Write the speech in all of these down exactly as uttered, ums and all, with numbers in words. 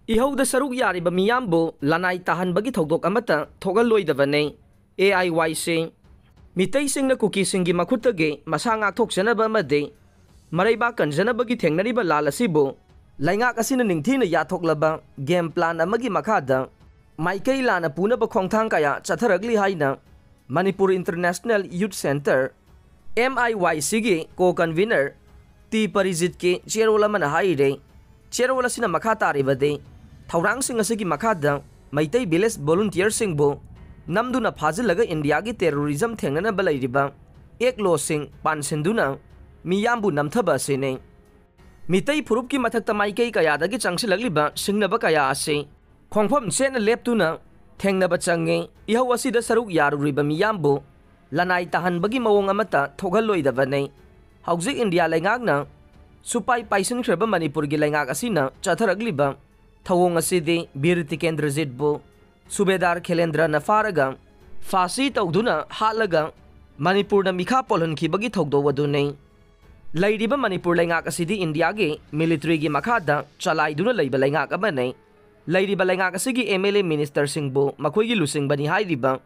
ꯏꯍꯧꯗ ꯁꯔꯨꯛ ꯌꯥꯔꯤꯕ ꯃꯤꯌꯥꯝꯕꯨ ꯂꯅꯥꯏ ꯇꯥꯍꯟꯕꯒꯤ ꯊꯧꯗꯣꯛ ꯑꯃꯠꯇ ꯊꯣꯛꯍꯜꯂꯣꯏꯗꯕꯅꯤ꯫ ꯑꯦ ꯑꯥꯏ ꯋꯥꯏ ꯁꯤ꯫ ꯃꯤꯇꯩꯁꯤꯡꯅ ꯀꯨꯀꯤꯁꯤꯡꯒꯤ ꯃꯈꯨꯠꯇꯒꯤ ꯃꯁꯥ ꯉꯥꯛꯊꯣꯛꯆꯅꯕ ꯑꯃꯗꯤ ꯃꯔꯩꯕꯥꯛ ꯀꯟꯖꯅꯕꯒꯤ ꯊꯦꯡꯅꯔꯤꯕ ꯂꯥꯜ ꯑꯁꯤꯕꯨ ꯂꯩꯉꯥꯛ ꯑꯁꯤꯅ ꯅꯤꯡꯊꯤꯅ ꯌꯥꯊꯣꯛꯂꯕ ꯒꯦꯝ ꯄ꯭ꯂꯥꯟ ꯑꯃꯒꯤ ꯃꯈꯥꯗ ꯃꯥꯏꯀꯩ ꯂꯥꯟꯅ ꯄꯨꯅꯕ ꯈꯣꯡꯊꯥꯡ ꯀꯌꯥ ꯆꯠꯊꯔꯛꯂꯤ ꯍꯥꯏꯅ ꯃꯅꯤꯄꯨꯔ ꯏꯟꯇꯔꯅꯦꯁꯅꯦꯜ ꯌꯨꯠ ꯁꯦꯟꯇꯔ, ꯑꯦꯝ ꯑꯥꯏ ꯋꯥꯏ ꯁꯤꯒꯤ ꯀꯣ ꯀꯟꯚꯤꯅꯔ ꯇꯤ ꯄꯔꯤꯖꯤꯠꯀꯤ ꯆꯦꯔꯣꯜ ꯑꯃꯅ ꯍꯥꯏꯔꯤ꯫ ꯆꯦꯔꯣꯜ ꯑꯁꯤꯅ ꯃꯈꯥ ꯇꯥꯔꯤꯕꯗꯤ, ꯊꯧꯔꯥꯡꯁꯤꯡ ꯑꯁꯤꯒꯤ ꯃꯈꯥꯗ ꯃꯩꯇꯩ ꯚꯤꯂꯦꯖ ꯚꯣꯂꯨꯟꯇꯤꯌꯔꯁꯤꯡꯕꯨ ꯅꯝꯗꯨꯅ ꯐꯥꯖꯤꯜꯂꯒ ꯏꯟꯗꯤꯌꯥꯒꯤ ꯇꯦꯔꯣꯔꯤꯖꯝ ꯊꯦꯡꯅꯅꯕ ꯂꯩꯔꯤꯕ ꯑꯦꯛ ꯂꯣꯁꯤꯡ ꯄꯥꯟꯁꯤꯟꯗꯨꯅ ꯃꯤꯌꯥꯝꯕꯨ ꯅꯝꯊꯕ ꯑꯁꯤꯅꯤ꯫ ꯃꯤꯇꯩ ꯐꯨꯔꯨꯞꯀꯤ ꯃꯊꯛꯇ ꯃꯥꯏꯀꯩ ꯀꯌꯥꯗꯒꯤ ꯆꯪꯁꯤꯜꯂꯛꯂꯤꯕ ꯁꯤꯡꯅꯕ ꯀꯌꯥ ꯑꯁꯤ ꯈꯣꯡꯐꯝ ꯆꯦꯠꯅ ꯂꯦꯞꯇꯨꯅ ꯊꯦꯡꯅꯕ ꯆꯪꯉꯤ꯫ ꯏꯍꯧ ꯑꯁꯤꯗ ꯁꯔꯨꯛ ꯌꯥꯔꯨꯔꯤꯕ ꯃꯤꯌꯥꯝꯕꯨ ꯂꯅꯥꯏ ꯇꯥꯍꯟꯕꯒꯤ ꯃꯑꯣꯡ ꯑꯃꯠꯇ ꯊꯣꯛꯍꯜꯂꯣꯏꯗꯕꯅꯤ꯫ ꯍꯧꯖꯤꯛ ꯏꯟꯗꯤꯌꯥ ꯂꯩꯉꯥꯛꯅ ꯁꯨꯄꯥꯏ ꯄꯥꯏꯁꯤꯟꯈ꯭ꯔꯕ ꯃꯅꯤꯄꯨꯔꯒꯤ ꯂꯩꯉꯥꯛ ꯑꯁꯤꯅ ꯆꯠꯊꯔꯛꯂꯤꯕ ꯊꯧꯑꯣꯡ ꯑꯁꯤꯗꯤ ꯕꯤꯔ ꯇꯤꯀꯦꯟꯗ꯭ꯔꯖꯤꯠꯄꯨ ꯁꯨꯕꯦꯗꯥꯔ ꯈꯦꯂꯦꯟꯗ꯭ꯔꯅ ꯐꯥꯔꯒ ꯐꯥꯁꯤ ꯇꯧꯗꯨꯅ ꯍꯥꯠꯂꯒ ꯃꯅꯤꯄꯨꯔꯗ ꯃꯤꯈꯥ ꯄꯣꯜꯍꯟꯈꯤꯕꯒꯤ ꯊꯧꯗꯣꯛ ꯑꯗꯨꯅꯤ꯫ ꯂꯩꯔꯤꯕ ꯃꯅꯤꯄꯨꯔ ꯂꯩꯉꯥꯛ ꯑꯁꯤꯗꯤ ꯏꯟꯗꯤꯌꯥꯒꯤ ꯃꯤꯂꯤꯇꯔꯤꯒꯤ ꯃꯈꯥꯗ ꯆꯂꯥꯏꯗꯨꯅ ꯂꯩꯕ ꯂꯩꯉꯥꯛ ꯑꯃꯅꯤ꯫ ꯂꯩꯔꯤꯕ ꯂꯩꯉꯥꯛ ꯑꯁꯤꯒꯤ ꯑꯦꯝ ꯑꯦꯜ ꯑꯦ ꯃꯤꯅꯤꯁꯇꯔꯁꯤꯡꯕꯨ ꯃꯈꯣꯏꯒꯤ ꯂꯨꯆꯤꯡꯕꯅꯤ ꯍꯥꯏꯔꯤꯕ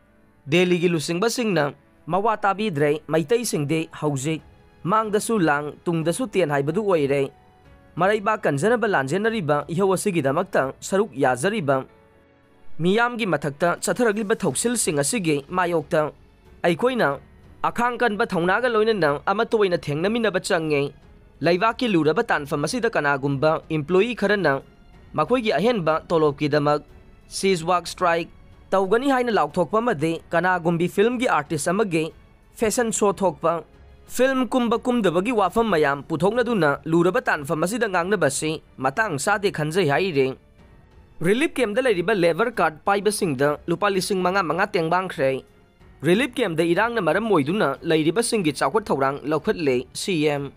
ꯗꯦꯜꯂꯤꯒꯤ ꯂꯨꯆꯤꯡꯕꯁꯤꯡꯅ ꯃꯋꯥ ꯇꯥꯕꯤꯗ꯭ꯔꯦ꯫ ꯃꯩꯇꯩꯁꯤꯡꯗꯤ ꯍꯧꯖꯤꯛ ꯃꯥꯡꯗꯁꯨ ꯂꯥꯡ, ꯇꯨꯡꯗꯁꯨ ꯇꯦꯟ ꯍꯥꯏꯕꯗꯨ ꯑꯣꯏꯔꯦ꯫ ꯃꯔꯩꯕꯥꯛ ꯀꯟꯖꯅꯕ ꯂꯥꯟꯖꯦꯟꯅꯔꯤꯕ ꯏꯍꯧ ꯑꯁꯤꯒꯤꯗꯃꯛꯇ ꯁꯔꯨꯛ ꯌꯥꯖꯔꯤꯕ ꯃꯤꯌꯥꯝꯒꯤ ꯃꯊꯛꯇ ꯆꯠꯊꯔꯛꯂꯤꯕ ꯊꯧꯁꯤꯜꯁꯤꯡ ꯑꯁꯤꯒꯤ ꯃꯥꯌꯣꯛꯇ ꯑꯩꯈꯣꯏꯅ ꯑꯈꯥꯡ ꯀꯟꯕ ꯊꯧꯅꯥꯒ ꯂꯣꯏꯅꯅ ꯑꯃꯠꯇ ꯑꯣꯏꯅ ꯊꯦꯡꯅꯃꯤꯟꯅꯕ ꯆꯪꯉꯤ꯫ ꯂꯩꯕꯥꯛꯀꯤ ꯂꯨꯔꯕ ꯇꯥꯟꯐꯝ ꯑꯁꯤꯗ ꯀꯅꯥꯒꯨꯝꯕ ꯏꯝꯄ꯭ꯂꯣꯌꯤ ꯈꯔꯅ ꯃꯈꯣꯏꯒꯤ ꯑꯍꯦꯟꯕ ꯇꯣꯂꯣꯞꯀꯤꯗꯃꯛ ꯁꯤꯖ ꯋꯥꯛ ꯁ꯭ꯇ꯭ꯔꯥꯏꯛ ꯇꯧꯒꯅꯤ ꯍꯥꯏꯅ ꯂꯥꯎꯊꯣꯛꯄ ꯑꯃꯗꯤ ꯀꯅꯥꯒꯨꯝꯕꯤ ꯐꯤꯜꯝꯒꯤ ꯑꯥꯔꯇꯤꯁ ꯑꯃꯒꯤ ꯐꯦꯁꯟ ꯁꯣ ꯊꯣꯛꯄ, ꯐꯤꯜꯝ ꯀꯨꯝꯕ ꯀꯨꯝꯗꯕꯒꯤ ꯋꯥꯐꯝ ꯃꯌꯥꯝ ꯄꯨꯊꯣꯛꯅꯗꯨꯅ ꯂꯨꯔꯕ ꯇꯥꯟꯐꯝ ꯑꯁꯤꯗ ꯉꯥꯡꯅꯕ ꯑꯁꯤ ꯃꯇꯥꯡ ꯆꯥꯗꯦ ꯈꯟꯖꯩ ꯍꯥꯏꯔꯤ꯫ ꯔꯤꯂꯤꯐ ꯀꯦꯝꯞꯇ ꯂꯩꯔꯤꯕ ꯂꯦꯕꯔ ꯀꯥꯔꯗ ꯄꯥꯏꯕꯁꯤꯡꯗ ꯂꯨꯄꯥ ꯂꯤꯁꯤꯡ ꯃꯉꯥ ꯃꯉꯥ ꯇꯦꯡꯕꯥꯡꯈ꯭ꯔꯦ꯫ ꯔꯤꯂꯤꯐ ꯀꯦꯝꯞꯇ ꯏꯔꯥꯡꯅ ꯃꯔꯝ ꯑꯣꯏꯗꯨꯅ ꯂꯩꯔꯤꯕꯁꯤꯡꯒꯤ ꯆꯥꯎꯈꯠ ꯊꯧꯔꯥꯡ ꯂꯧꯈꯠꯂꯦ ꯁꯤ ꯑꯦꯝ꯫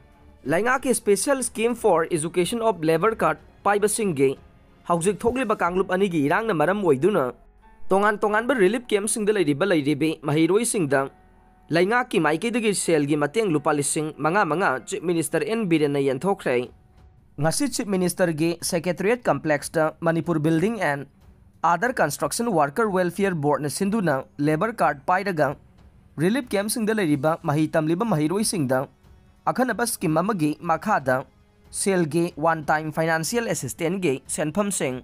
ꯂꯩꯉꯥꯛꯀꯤ Special Scheme for Education of Labour Card ꯄꯥꯏꯕꯁꯤꯡꯒꯤ ꯍꯧꯖꯤꯛ ꯊꯣꯛꯂꯤꯕ ꯀꯥꯡꯂꯨꯞ ꯑꯅꯤꯒꯤ ꯏꯔꯥꯡꯅ ꯃꯔꯝ ꯑꯣꯏꯗꯨꯅ ꯇꯣꯉꯥꯟ ꯇꯣꯉꯥꯟꯕ ꯔꯤꯂꯤꯐ ꯀꯦꯝꯞꯁꯤꯡꯗ ꯂꯩꯔꯤꯕ ꯂꯩꯔꯤꯕꯤ ꯃꯍꯩꯔꯣꯏꯁꯤꯡꯗ ꯂꯩꯉꯥꯛꯀꯤ ꯃꯥꯏꯀꯩꯗꯒꯤ ꯁꯦꯜꯒꯤ ꯃꯇꯦꯡ ꯂꯨꯄꯥ ꯂꯤꯁꯤꯡ ꯃꯉꯥ ꯃꯉꯥ ꯆꯤꯐ ꯃꯤꯅꯤꯁꯇꯔ ꯑꯦꯟ ꯕꯤꯔꯦꯟꯅ ꯌꯦꯟꯊꯣꯛꯈ꯭ꯔꯦ꯫ ꯉꯁꯤ Chief Ministerꯒꯤ Secretariat Complexꯇ Manipur Building and Other Construction Worker Welfare Boardꯅ ꯁꯤꯟꯗꯨꯅ labour card ꯄꯥꯏꯔꯒ relief campꯁꯤꯡꯗ ꯂꯩꯔꯤꯕ ꯃꯍꯩ ꯇꯝꯂꯤꯕ ꯃꯍꯩꯔꯣꯏꯁꯤꯡꯗ ꯑꯈꯟꯅꯕ scheme ꯑꯃꯒꯤ ꯃꯈꯥꯗ ꯁꯦꯜꯒꯤ one time financial assistantꯒꯤ ꯁꯦꯟꯐꯝꯁꯤꯡ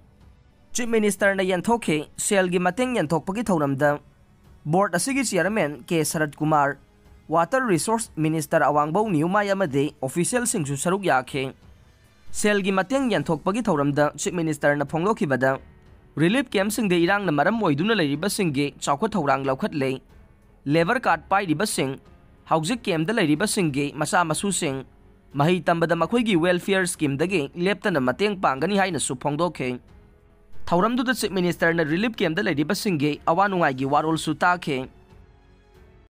Chief Ministerꯅ ꯌꯦꯟꯊꯣꯛꯈꯤ꯫ ꯁꯦꯜꯒꯤ ꯃꯇꯦꯡ ꯌꯦꯟꯊꯣꯛꯄꯒꯤ ꯊꯧꯔꯝꯗ board ꯑꯁꯤꯒꯤ chairman ꯀꯦ ꯁꯔꯠ ꯀꯨꯃꯥꯔ, Water Resource Minister ꯑꯋꯥꯡꯕꯧ ꯅꯤꯌꯨꯃꯥꯏ ꯑꯃꯗꯤ officialꯁꯤꯡꯁꯨ ꯁꯔꯨꯛ ꯌꯥꯈꯤ꯫ ꯁꯦꯜꯒꯤ ꯃꯇꯦꯡ ꯌꯦꯟꯊꯣꯛꯄꯒꯤ ꯊꯧꯔꯝꯗ Chief Ministerꯅ ꯐꯣꯡꯗꯣꯛꯈꯤꯕꯗ, relief campꯁꯤꯡꯗ ꯏꯔꯥꯡꯅ ꯃꯔꯝ ꯑꯣꯏꯗꯨꯅ ꯂꯩꯔꯤꯕꯁꯤꯡꯒꯤ ꯆꯥꯎꯈꯠ ꯊꯧꯔꯥꯡ ꯂꯧꯈꯠꯂꯦ꯫ Labour card ꯄꯥꯏꯔꯤꯕꯁꯤꯡ, ꯍꯧꯖꯤꯛ campꯇ ꯂꯩꯔꯤꯕꯁꯤꯡꯒꯤ ꯃꯆꯥ ꯃꯁꯨꯁꯤꯡ, ꯃꯍꯩ ꯇꯝꯕꯗ ꯃꯈꯣꯏꯒꯤ welfare schemeꯗꯒꯤ ꯂꯦꯞꯇꯅ ꯃꯇꯦꯡ ꯄꯥꯡꯒꯅꯤ ꯍꯥꯏꯅꯁꯨ ꯐꯣꯡꯗꯣꯛꯈꯤ꯫ ꯊꯧꯔꯝꯗꯨꯗ Chief Ministerꯅ relief campꯇ ꯂꯩꯔꯤꯕꯁꯤꯡꯒꯤ ꯑꯋꯥ ꯅꯨꯡꯉꯥꯏꯒꯤ ꯋꯥꯔꯣꯜꯁꯨ ꯇꯥꯈꯤ꯫